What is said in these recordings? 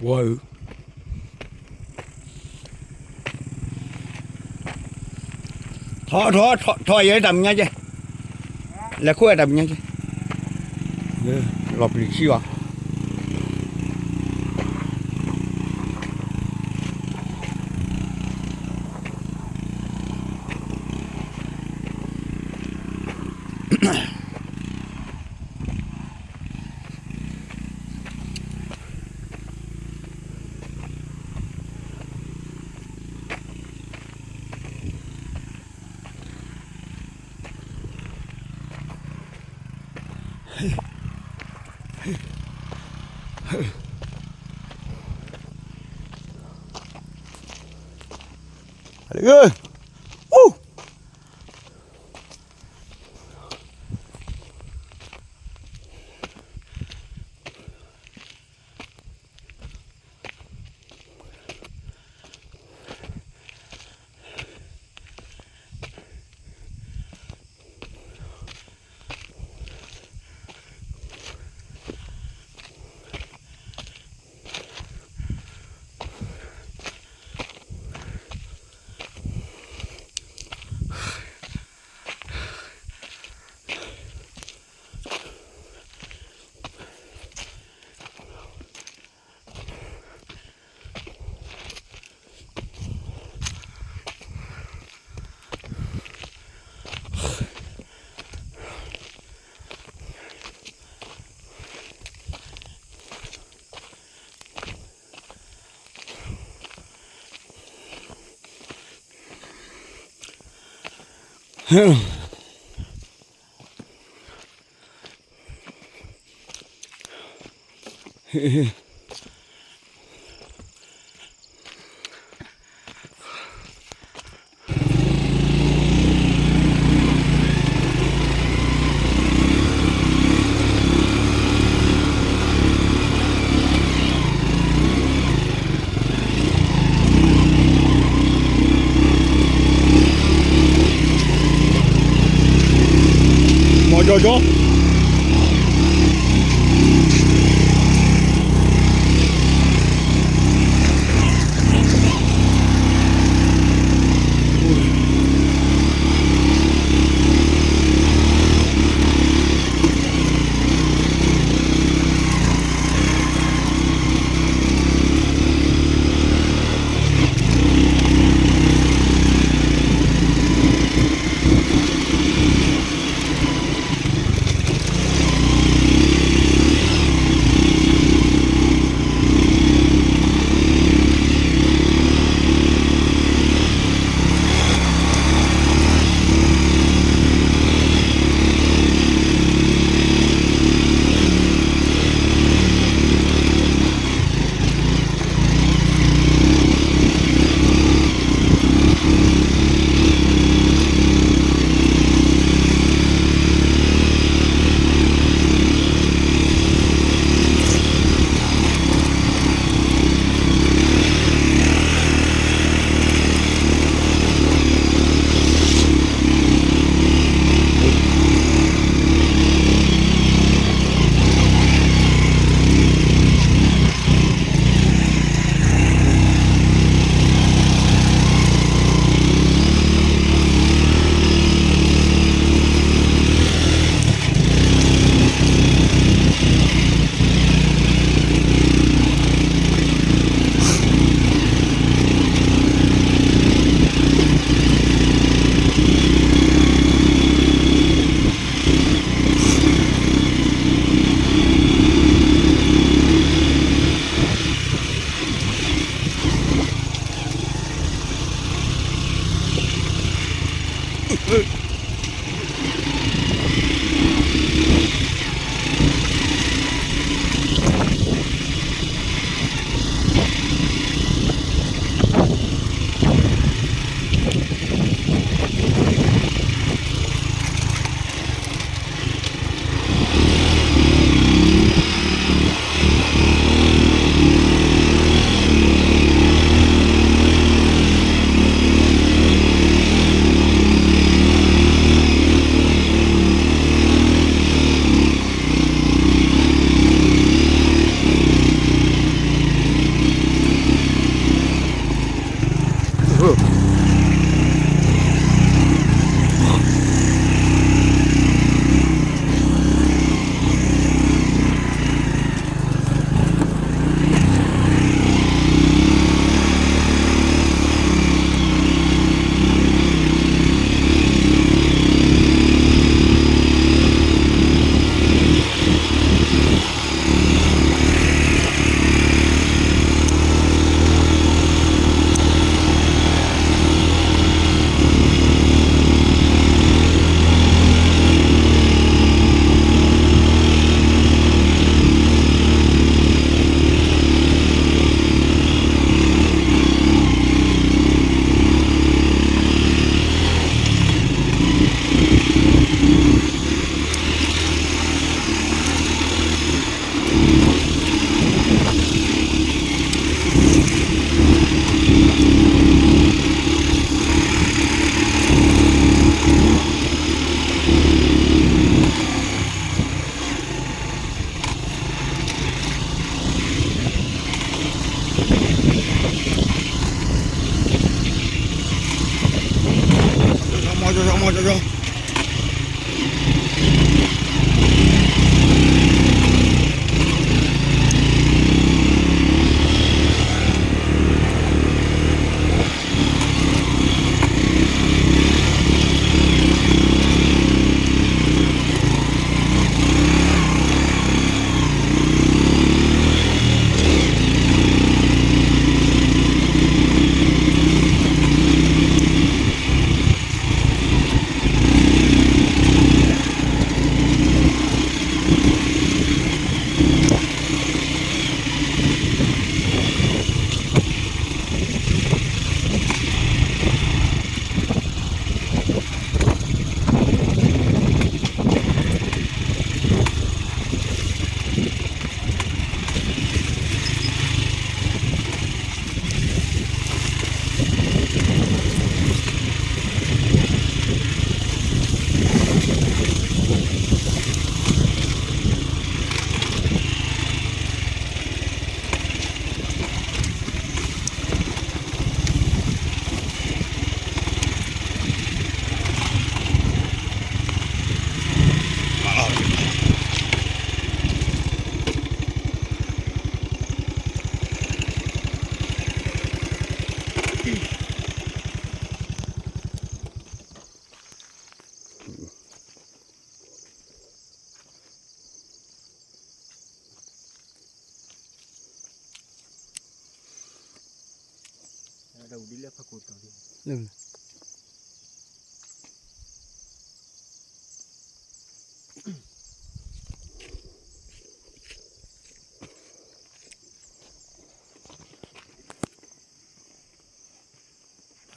ဝီဧၢ, ထီၣ်ထီၣ်ထီၣ်ထီၣ်ယဲတၢ်မဲာ်ညါကဲ, လဲၤခိၣ်ဝဲတၢ်မဲာ်ညါကဲ, လီၤပျံၤဆံၣ်ဘၣ်.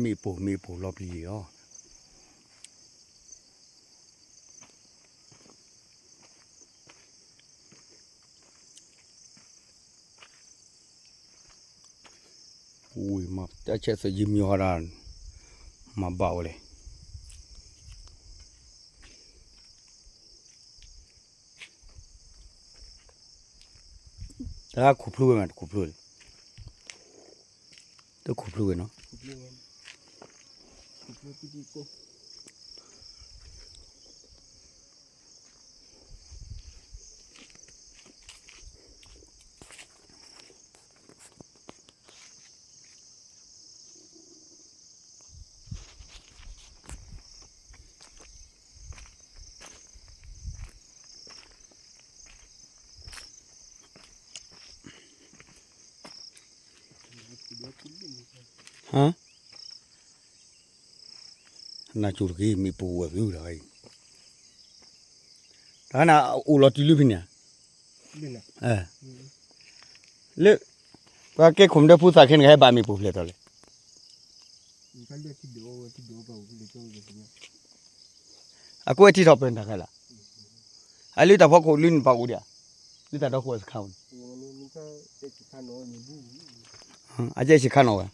မ့ၣ်ပိၢ် မ့ၣ်ပိၢ်လီၤပျံၤလီၤ. ဝံၤမၤတၢ်ဆဲးသၢယံၤမံၤဟီဒၣ် မၤဘၣ်ဝဲလဲၣ်. တၢ်ခူၣ်ဖျိဝဲမး တခူၣ်ဖျိလံ, တခူၣ်ဖျိဝဲနီၤ. ဟါ, နၤကၠိတက့ၢ် မ့ၣ်ပိၢ်ဝဲၢ်သုတဂၤအံၤ, တၢ်နၤအိၣ်လီၤတုၤလၢဖဲန့ၣ်, လၢ ပှၤကဲခိၣ်မဒၢဖုသးခဲန့ၣ် ကဟဲဘၣ်မ့ၣ်ပိၢ်ဖျဲၣ်ထီၣ်လဲၣ်. အကွဲးထံထီၣ်ပၢၢ်တၢ်ခဲလၢာ်, အလၢတၢ်ဖီခိၣ်လၢနပာ်အိၣ်ဒံးဧါ, လၢတၢ်ဒီခိၣ်အစခါန့ၣ်, အကဲဆံးခါနီၣ်ဝဲ,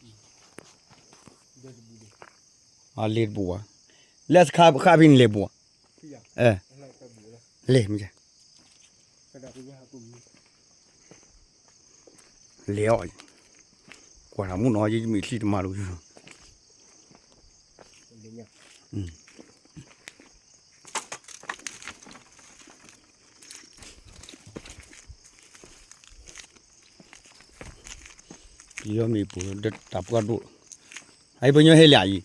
အလဲၤတဘူးဘၣ်, လၢစခါဖဲန့ၣ်လဲၤဘူးဧါ, လဲၤမ့ၢ် လဲၤအီၤ, ကွၢ်တၢ်မူနီၤ ယမ့ၢ်ချံတမၤလိာ်, ပယီၤမ့ၣ်ပိၢ်ဒီးတၢ်ပှၢ်ဒိၣ်, အအံၤပညီဟဲလၢအံၤ,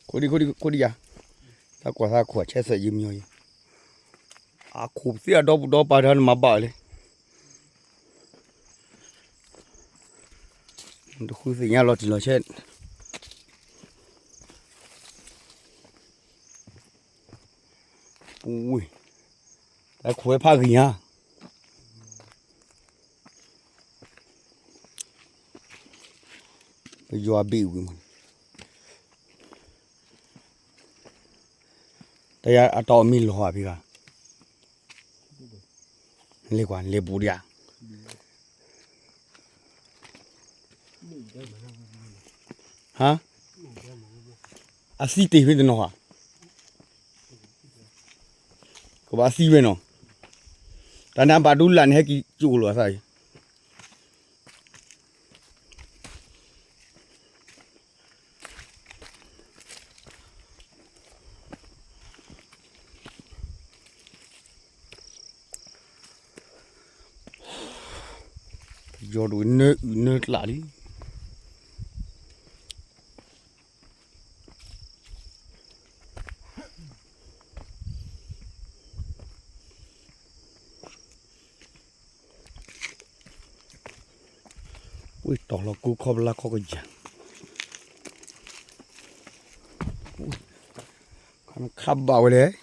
ခိၣ်ဒံခိၣ်ဒံခိၣ်ဒံယၤ, တၢ်ကွၢ်သးခိၣ်အဆဲးသၢယံၤမံၤအံၤ, အခိၣ်သ့ၣ်အဒီပူၤဒီပာ်တၢ်နမၤဘၣ်ဝဲလဲၣ်. တဃုသ့ၣ်ညါလီၤတံၢ်လီၤဆဲး, ပူၤ, တၢ်ခိၣ်ဝဲဖးဂ့ၤညါ, ပယီၤအဘ့ၣ်ဝံၤမး, တၢ်ယၤအတီၢ်အမံၤလီၤဧါဖံဂၤ, လဲၤကွၢ်လဲၤဘူးဒံးဧါ, ဟါ, အသံတ့ၢ်ဖဲတနီၤဧါ, ကဘၣ်သံဝဲနီၤ, တၢ်နါဘၣ်ဒူလၢ်န့ၣ်ဟဲက့ၤကၠိလိာ်အသးအံၤ ယီၤဒိၣ်နၢအုၣ်နၢကျးလံ. ဝံၤတီၢ်လီၤကူခီပလါခီကယၤ, ခါဘၣ်ဝဲလဲၣ်.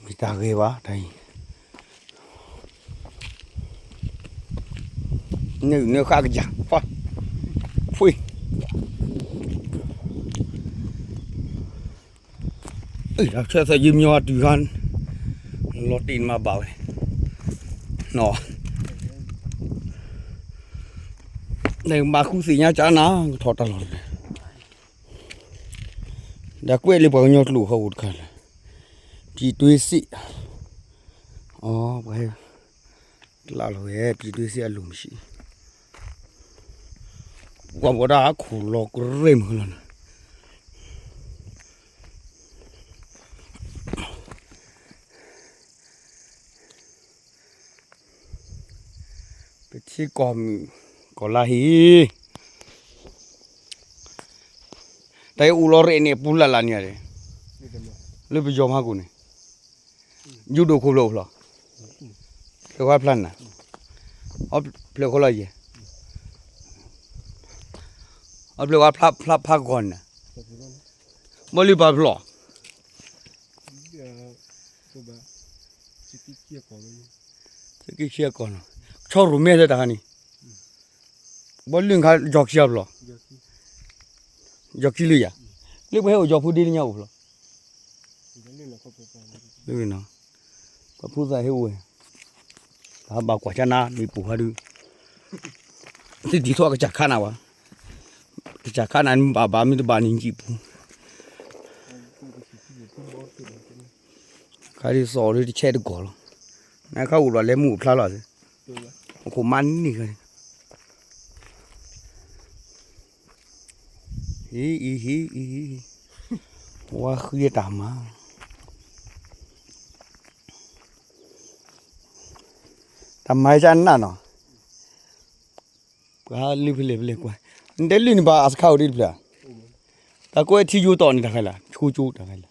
မ့ၢ်တၢ်ဂ့ၤဘၣ်တၢ်အံၤ, နၢနၢဃၣ်ကယၤ, ဖှ့, ဆဲးသၢယံၤမံၤအီၤတုၤခါ, လီၤတ့ၢ်နမၤဘၣ်ဝဲ, နမၤဃုသ့ၣ်ညါကနၤ ကထီၣ်တၢ်လီၢ်တဂ့ၤ, ဒီးကွဲးလၢပှၤကညီကျိာ်ဃီဧိၤတခါလၢ, ပြည်တွင်းစစ်, အပှၤဟဲ, ကျးလီၤဝဲ ပြည်တွင်းစစ်အလိုမရှိ, ပှၤဘၣ်ဒၣ်အခိၣ်လီၤကရဲမုၢ်လီၤနၤ, ပထံကီၢ်မုၢ်ကီၢ်လါဟံၣ်, တၢ်အံၤအိၣ်လီၤရဲၣ်န့ၣ် ပူၤလၢ်လၢ်န့ၣ်ဧါ, လၢပယီၤမၤကိၣ်န့ၣ်, ယူဒိၣ်ခိၣ်ဖျၢၣ်အိၣ်ဖျီ, ဖျၢၣ်ခွါဖျါနၤ, အီဖျၢၣ်ခီလီၤယဲၢ်, အီဖျၢၣ်ခွါဖျါဖးကီၢ်နၤ, ဘီလုၢ်ပာ်ဖျီၣ် က့ခံကီၢ်နီၤ, ဆီရိၤမဲသၢတၢ်ခါန့ၣ်, ဘီလုၢ်ခါယီၤခံအဖျီၣ်, ယီၤခံလၢယၤ, လၢပှၤဟဲအိၣ်ယီၤဖိဒ့လၢညါအိၣ်ဖျီၣ်, လၢနီၤ, ပှၤဖိသၣ်ဟဲအိၣ်ဝဲ, တၢ်ဘၣ်ကွၢ်ကၢ်နါမ့ၢ်ပူၤဖးဒုး, သ့ၣ်ဒံးထီၣ်ကစၢ်ခါနၤဝဲ, ကစၢ်ခါနၤမ့ၢ်ဘၣ်ဘၣ်မ့ၢ်တဘၣ်န့ၣ်ယံာ်ပူၤ ခါဒ်သိးလၢတဆဲးတကီၢ်လီၤ, နခါအိၣ်ဒီးလဲၤမူအိၣ်ဖျါလီၤ, အခိၣ်မါန့ၢ်ခါန့ၣ်, ဟံၣ်အံၤဟံၣ်အံၤ, ဝါဃံတၢ်မၤ, တၢ်မၤကနၣ်နီၤ ပှၤလုၢ်ဖဲလဲၣ်ဖဲလဲၣ်ကွၢ်, နတဲလုၢ်န့ၣ်ဘၣ်အစခါအိၣ်ဒ်တဖျၢၣ်, တၢ်ကွဲးထံယိတီၢ်န့ၣ်တၢ်ခဲလၢာ် ဆိကၠိတၢ်ခဲလၢာ်,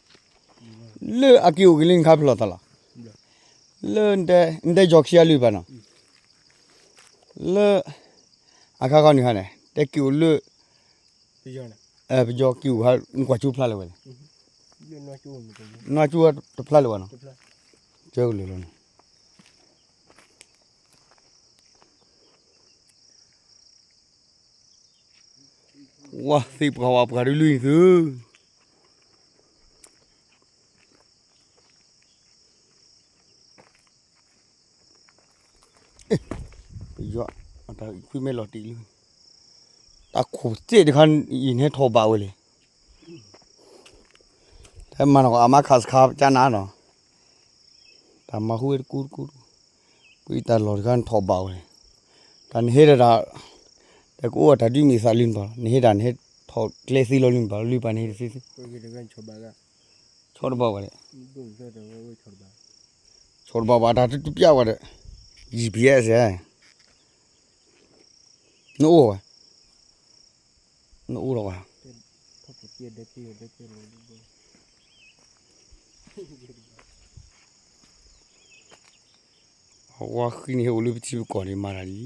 လၢအက့ၤအိၣ်က့ၤလၢနခါဖျီၣ်သးလီၤ, လၢနတဲယီၤခံအလုၢ်ဘၣ်နီၤ, လၢ အခါခီန့ၣ်ခါန့ၣ် တဲက့ၤအိၣ်လၢ ပယီၤက့ၤအိၣ်ခါ နကွၢ်ကၠိဖျါလၢၤဝဲလဲၣ်, နွၢ်ကၠိတဖျါလၢၤဘၣ်နီၤ, ကၢကလုာ်လီၤန့ၣ် ဝါသ့ၣ်ပှၤဝါပှၤဒုးလုၢ်အံၤသု, ပယီၤ တၢ်ခွံမဲလီၤတံၢ်လၢ တၢ်ခိၣ်သ့ၣ်တခါ ယနဟဲထီၣ်ဘၣ်ဝဲလဲၣ်, တၢ်မၤနီၢ်ကအမါခးစခါကနၤနီၤ, တၢ်မၤဟူဝဲတကူတကူ, ပှၤတၢ်လီၢ်တခါနထီၣ်ဘၣ်ဝဲလဲၣ်, တၢ်နဟဲဒၣ်တၢ် တၢ်ကအိၣ်အတၢ်ဒုးမ့ၢ်သးလံနပှၤ နဟဲဒၣ်နဟဲထီၣ်ကျဲသ့လီၤလံနပှၤ လံပှၤနဟဲတသ့သ့, ဆီတဘၣ်ဝဲလဲၣ်, ဆီတဘၣ်ဘၣ်တၢ်တပျၢ်ဝဲဒီး GPS နအိၣ်ဝဲ, နအိၣ်လီၤဝဲ, အဝဲဃံန့ၣ်ဟဲအိၣ်လၢပထံပကီၢ်န့ၣ်မၤတၢ်ဒ်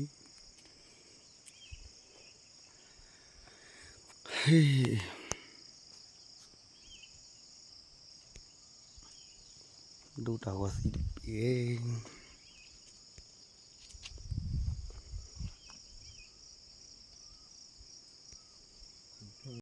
ဒိတၢ်ဂီၤသံတဘ့ၣ်